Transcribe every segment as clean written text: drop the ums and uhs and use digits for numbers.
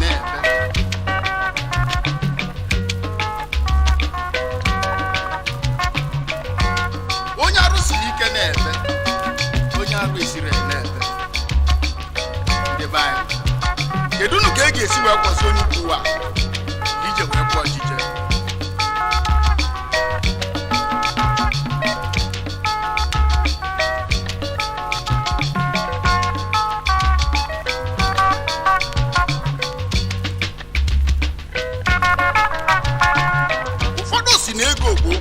Na-ebe onye arụ siri ike na-ebe, onye arụ esiri na-ebe. Ndị be anyị, kedu unu ka e ga-esi wee kwụsị onye ukwu a ije wee kwụọ ọchịchị? Ụfọdụ si na ego bụ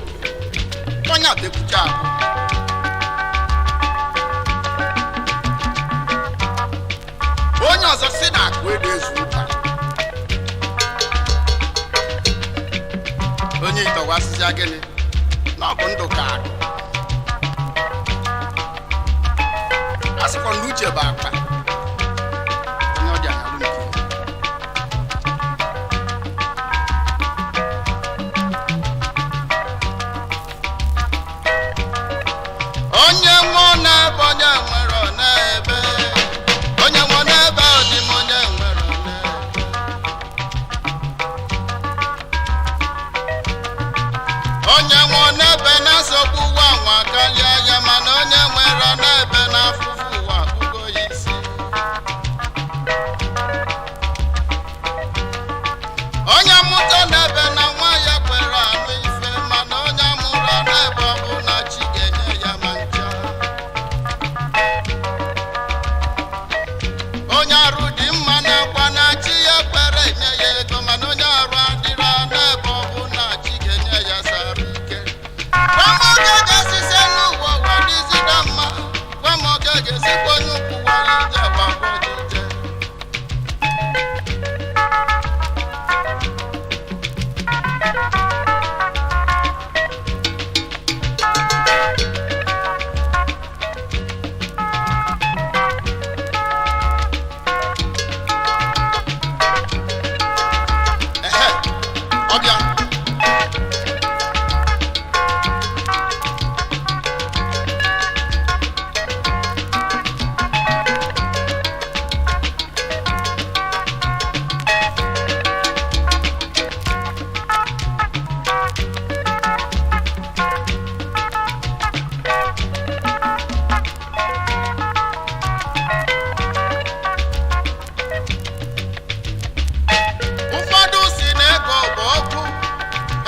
onye adekwucha ahụ. Onye ọzọ si na akụ ego ezu ụka. Onye ịtọwa asịsịa gịnị na ọ bụ ndụ ka akụ. A sịkwa na uche bụ akpa onye ọ dị anyalụ nke ya. Onye nwụọ n'ebe, onye nwere ọ n'ebe. Onye nwụọ n'ebe ọ dị m, onye nwere ọ n'ebe. Onye nwụọ n'ebe na-asọgbu ụwa nwa karịa ya, mana onye nwere n'ebe na-afụfụ ụwa akpụgo ya isi. Onye mụta n'ebe na nwa ya kwere anụ ife, mana onye mụrụ n'ebe ọ bụ na chi ga-enye ya ma ncha. Onye arụ dị mma na-akwa na chi ya kwere enye ya ego, mana onye arụ adịrọ n'ebe ọ bụ na chi ga-enye ya sara ike. Gwa m oge ga-esise n'ụwa ụwa dịzida mma. Gwa m oge ga-esikwa onye ukwu wara ije gbakwa ojije. Ehe, ọbịa. Ụfọdụ si na ego bụ okwu,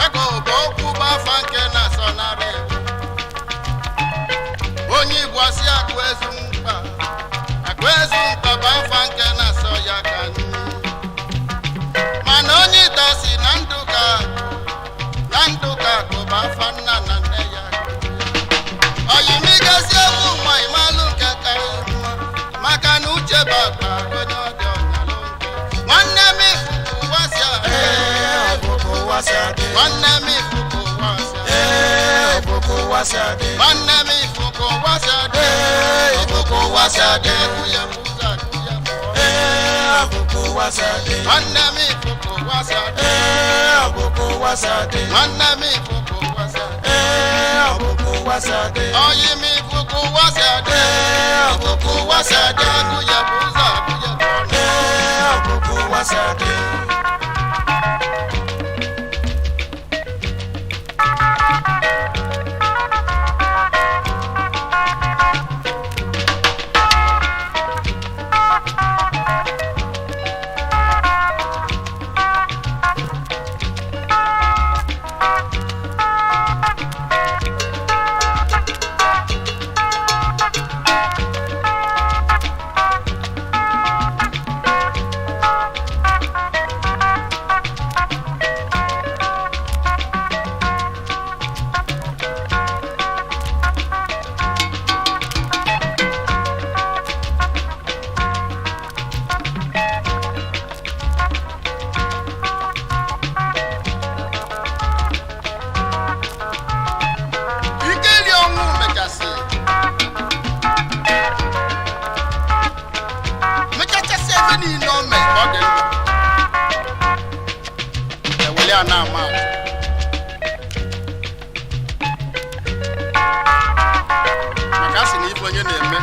ego bụ okwu bụ afa nke na-asọnarị iwu. Onye Igbo asị akụ ezu mkpa, akụ ezu mkpa bụ afa nke na-asọ ya ka nri. Mana onye ita si na ndụ ka akụ, na ndụ ka akụ bụ afa nna na nne ya. Oyimigasi egwu nwa imalụ nke ka mma, maka na uche bụ akpa onye ọ dị ọnyalụ nke. Nwanne m, ifuku ụwa si adị. Ee, ọ bụ ka ụwa si adị. Nwanne m, ifuku ụwa si adị. Ee, ọ bụ ka ụwa si adị. Nwanne m, ifuku ụwa si adị. Ee, ọ bụ ka ụwa si adị. Akụ ya bụ ụzọ, akụ ya bụ ọnụ. Ee, ọ bụ ka ụwa si adị. Nwanne m, ifuku ụwa si adị. Ee, ọ bụ ka ụwa si adị. Nwanne m, ifuku ụwa si adị. Ee, ọ bụ ka ụwa si adị. Oyi m, ifuku ụwa si adị. Ee, ọ bụ ka ụwa si adị. Akụ ya bụ ụzọ, akụ ya bụ ọnụ. Ee, ọ bụ ka ụwa si adị. Ikeli ọnwụ mechasị mechachasị ebe niile o mee ka ọ dị ndụ, ewele a na-ama atụ. Maka a sị na ife onye na-eme